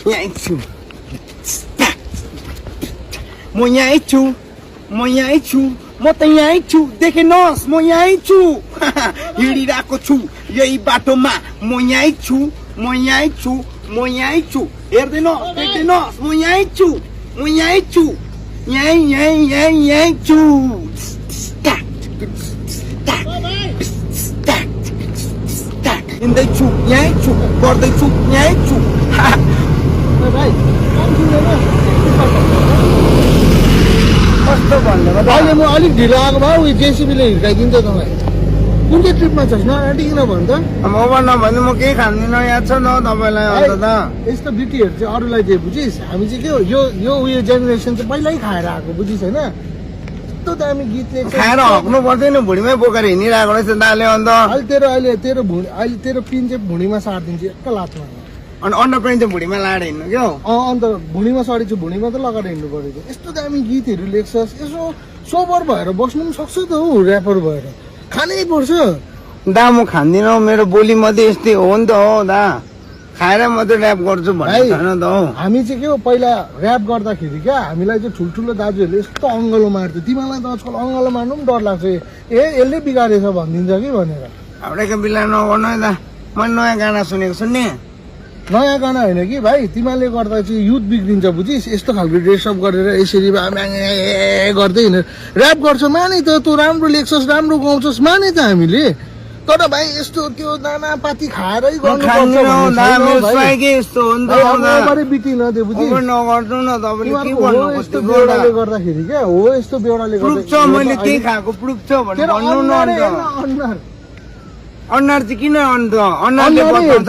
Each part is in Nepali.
यहीँ छु म यहीँ छु म यहीँ छु म त यहीँ छु देखेनस् म यहीँ छु हिँडिरहेको छु यही बाटोमा म यहीँ छु म यहीँ छु म यहीँ छु हेर्दैनस् देख्दैनस् म यहीँ छु म यहीँ छु यहीँ छु हिँड्दैछु यहीँ छु गर्दैछु यहीँ छु कस्तो भन्नु अहिले म अलिक ढिलो आएको भए उयो जेसिबीले हिर्काइदिन्छ तपाईँ कुन चाहिँ ट्रिपमा छ नआटिकन भन् त मोबाइल नभने म केही खान्दिनँ याद छ न तपाईँलाई अन्त त यस्तो बिटीहरू चाहिँ अरूलाई चाहिँ बुझिस् हामी चाहिँ के हो यो उयो जेनेरेसन चाहिँ पहिल्यै खाएर आएको बुझिस् होइन यस्तो दामी गीतले खाएर हक्नु पर्दैन भुँडीमै बोकेर हिँडिरहेको रहेछ दाले अन्त अहिले तेरो पिन चाहिँ भुँडीमा सारिदिन्छु एक लातमा अनि अन्डर पेन्ट चाहिँ भुँडीमा लाएर हिँड्नु क्या अन्त भुँडीमा सडिछु भुँडीमा त लगाएर हिँड्नु पऱ्यो यस्तो दामी गीतहरू लेख्छस् यसो सोबर भएर बस्नु पनि सक्छ त हौ ऱ्यापर भएर खानै पर्छ दा म खान्दिनँ मेरो बोली मात्रै यस्तै हो नि त हो दा खाएर मात्रै ऱ्याप गर्छु भन्ने छैन त हौ हामी चाहिँ के हो पहिला ऱ्याप गर्दाखेरि क्या हामीलाई चाहिँ ठुल्ठुलो दाजुहरूले यस्तो अङ्गलो मार्थ्यो तिमीलाई त आजकल अङ्गलो मार्नु पनि डर लाग्छ यसले बिगारेछ भनिदिन्छ कि भनेर हाउडेको बिला नगर्नु है दा मैले नयाँ गाना सुनेको सुन्ने नयाँ गाना होइन कि भाइ तिमीले गर्दा चाहिँ युथ बिग्रिन्छ बुझिस् यस्तो खालको ड्रेसअप गरेर यसरी गर्दै हिँडेर ऱ्याप गर्छ माने त तँ राम्रो लेख्छस् राम्रो गाउँछस् माने त हामीले तर भाइ यस्तो त्यो दानापाती खाएरै बिटी नदियो बुझिस यस्तो बेहोराले गर्दाखेरि क्या हो यस्तो बेहोराले अनुहार चाहिँ किन अन्त अनुहारले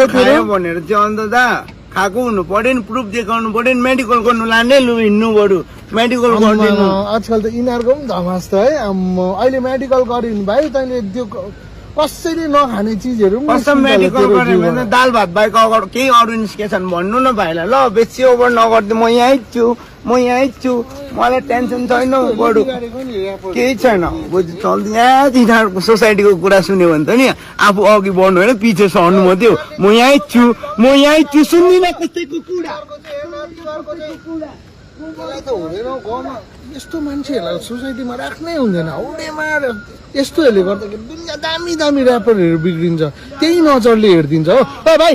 खायो भनेर चाहिँ अन्त दा खाएको हुनु पर्यो नि प्रुफ देखाउनु पर्यो नि मेडिकल गर्नु लाने लु हिँड्नु बरु मेडिकल गर्दिनु आजकल त यिनीहरूको पनि धमास त है अहिले मेडिकल गरिन् भाइ तैँले त्यो कसैले नखाने चिजहरू मेडिकल गर्यो भने दाल भात बाहेक अगाडि केही अरू निस्केछन् भन्नु न भाइलाई ल बेसी ओभर नगर्दै म यहीँ छु मलाई टेन्सन छैन बरु केही छैन बुझ्नु चल्दैन तिनीहरूको सोसाइटीको कुरा सुन्यो भने त नि आफू अघि बढ्नु होइन पछि सर्नु मात्रै हो म यहीँ छु सुन्दिनँ कसैको कुरा हुँदैन गाउँमा यस्तो मान्छेहरूलाई सोसाइटीमा राख्नै हुँदैन औडेमा यस्तोहरूले गर्दाखेरि दुनियाँ दामी दामी ऱ्यापरहरू बिग्रिन्छ त्यही नजरले हेरिदिन्छ हो भाइ